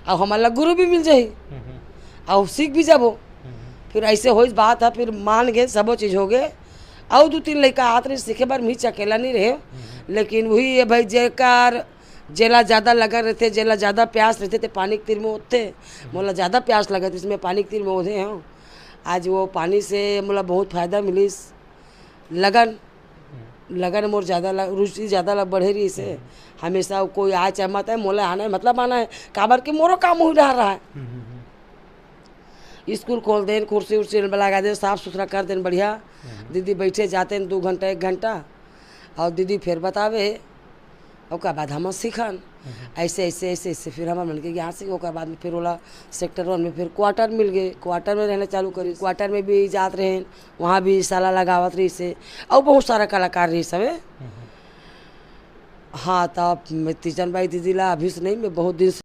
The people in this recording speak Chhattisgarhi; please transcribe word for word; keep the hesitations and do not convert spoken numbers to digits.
अउ हमन ला गुरु भी मिल जाही, अउ सीख भी जाबो। फिर ऐसे होइस बात ह, फिर मान गे, सबो चीज हो गे। अउ दू तीन लइका आत रहिस सीखे बर, मी अकेला नहीं रहे। लेकिन वही ये भाई, जेकर, जेला ज्यादा लगन रहते, जेला ज्यादा प्यास रहते, ते पानी के तीर में ओदथे। मोला ज्यादा प्यास लगत, इसमें पानी के तीर में ओदे हूँ। आज वो पानी से मोला बहुत फायदा मिलिस। लगन, लगन मोर ज्यादा लग, रुचि ज्यादा लग बढ़े रहिस हे। हमेशा कोई आए चाहे मत आए, मोला आना है, मतलब आना है, काबर के मोरो काम हुई डहर रहा है। स्कूल खोल देन, कुर्सी उर्सी लगा देन, साफ सुथरा कर देन बढ़िया। दीदी बैठे जाते हैं दो घंटा, एक घंटा, और दीदी फिर बतावे, ओकर बाद हम सीखन। ऐसे, ऐसे, ऐसे, ऐसे फिर हमर मन के ज्ञान सीख, ओकर बाद में फिर ओला सेक्टर वन में फिर क्वार्टर मिल गए, क्वार्टर में रहना चालू करी। क्वार्टर में भी जात रहे, वहाँ भी साला लगावत रहिस हे, अउ बहुत सारा कलाकार रहिस हवे। हाँ, तो अब मैं तीजन बाई दीदी ला अभी से नहीं, मैं बहुत दिन से